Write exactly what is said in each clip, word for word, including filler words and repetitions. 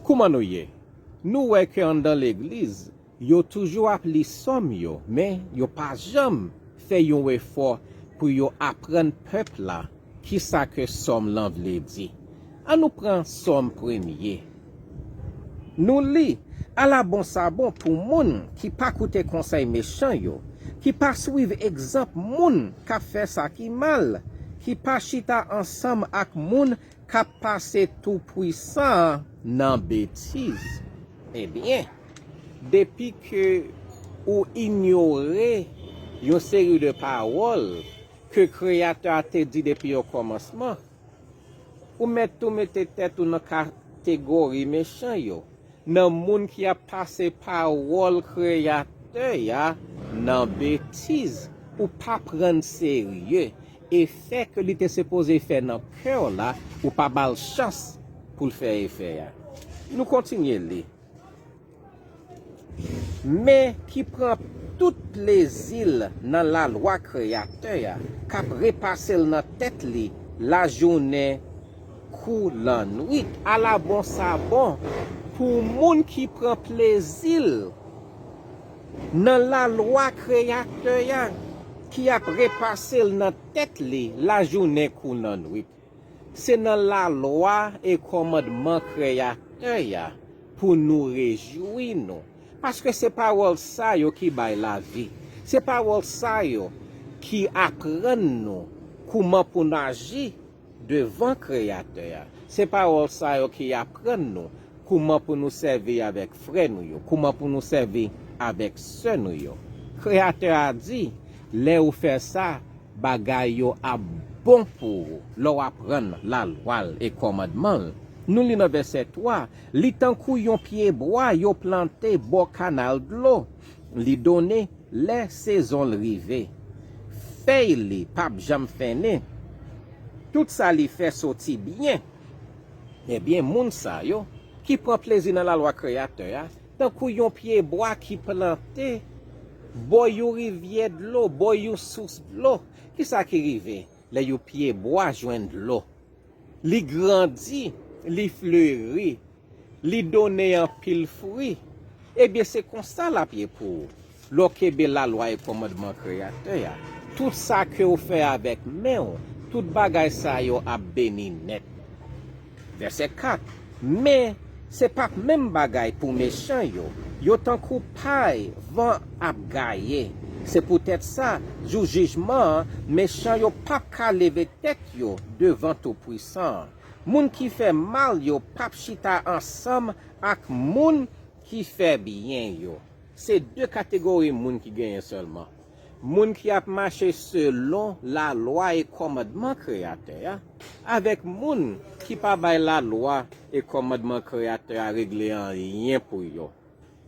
Kouman nou ye? Nou wè ke anndan legliz, yo toujou ap li sòm yo, men yo pa janm fè yon efò pou yo aprann pèp la kisa ke sòm lan vle di. Ann nou pran sòm premye. Nou li, ala bon sa bon pou moun ki pa koute konsèy mechan yo, ki pa swiv egzanp moun k ap fè sa ki mal, ki pa chita ansanm ak moun k ap pase Toupwisan an nan betiz. Ebyen, depi ke ou inyore yon seri de pawòl ke Kreyatè a te di depi o kòmansman, ou mèt tou mete tèt ou nan kategori mechan yo, nan moun ki ap pase pawòl Kreyatè a nan betiz, ou pa pran l serye, efè ke li te sipoze fè nan kè w la, ou pa ba l chans pou l fè efè a. Nou kontinye li. Men ki pran tout plezi l nan lalwa Kreyatè a, k ap repase l nan tèt li lajounen kou lannwit. Ala bon sa bon pou moun ki pran plezi l nan lalwa Kreyatè a, ki ap repase l nan tèt li lajounen kou lannwit. Se nan lalwa e kòmandman Kreyatè a pou nou rejwi nou. Paske se pawòl sa yo ki bay lavi. Se pawòl sa yo ki aprann nou kouman pou n aji devan Kreyatè a. Se pawòl sa yo ki aprann nou kouman pou nou sèvi avèk frè nou yo, kouman pou nou sèvi avèk sè nou yo. Kreyatè a di, lè ou fè sa, bagay yo ap bon pou ou lè w aprann lalwa l e kòmandman l. Nou li nan vèsè twa, li tankou yon pyebwa yo plante bò kanal dlo. Li donnen lè sezon l rive. Fèy li p ap janm fennen. Tout sa li fè soti byen. Ebyen, moun sa yo ki pran plezi nan lalwa Kreyatè a, tankou yon pyebwa ki plante bò yon rivyè dlo, bò yon sous dlo. Kisa ki rive lè yon pyebwa jwenn dlo? Li grandi, li fleri, li donnen anpil fwi. Ebyen, se konsa l ap ye pou ou. Lè w kenbe lalwa e kòmandman Kreyatè a, tout sa ke w fè avèk men w, tout bagay sa yo ap beni nèt. Vèsè kat, men se p ap menm bagay pou mechan yo. Yo tankou pay van ap gaye. Se poutèt sa, jou jijman an, mechan yo p ap ka leve tèt yo devan Toupwisan an. Moun ki fè mal yo p ap chita ansanm ak moun ki fè byen yo. Se de kategori moun ki genyen sèlman. Moun ki ap mache selon lalwa e kòmandman Kreyatè a, avèk moun ki pa bay lalwa e kòmandman Kreyatè a regle anyen pou yo.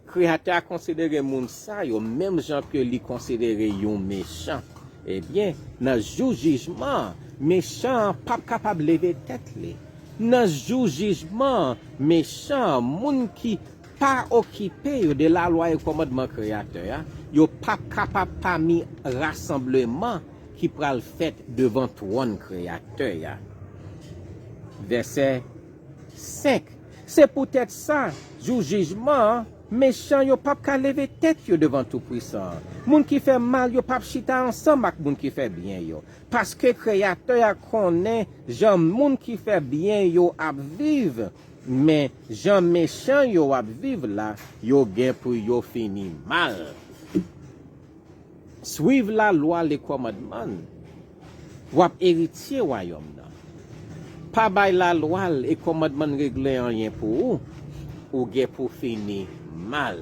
Kreyatè a konsidere moun sa yo menm jan ke li konsidere yon mechan. Ebyen, nan jou jijman an, mechan an p ap kapab leve tèt li. Nan jou jijman an, mechan an, moun ki pa okipe yo de lalwa e kòmandman Kreyatè a, yo p ap kapab pami rasanbleman ki pral fèt devan twòn Kreyatè a. Vèsè senk. Se poutèt sa, jou jijman an, mechan yo p ap ka leve tèt yo devan Toupwisan an. Moun ki fè mal yo p ap chita ansanm ak moun ki fè byen yo. Paske Kreyatè a konnen jan moun ki fè byen yo ap viv, men jan mechan yo ap viv la, yo gen pou yo fini mal. Swiv lalwa l e kòmandman l, w ap eritye wayòm nan. Pa bay lalwa l e kòmandman l regle anyen pou ou, ou gen pou fini mal.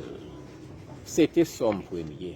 Se te sòm premye.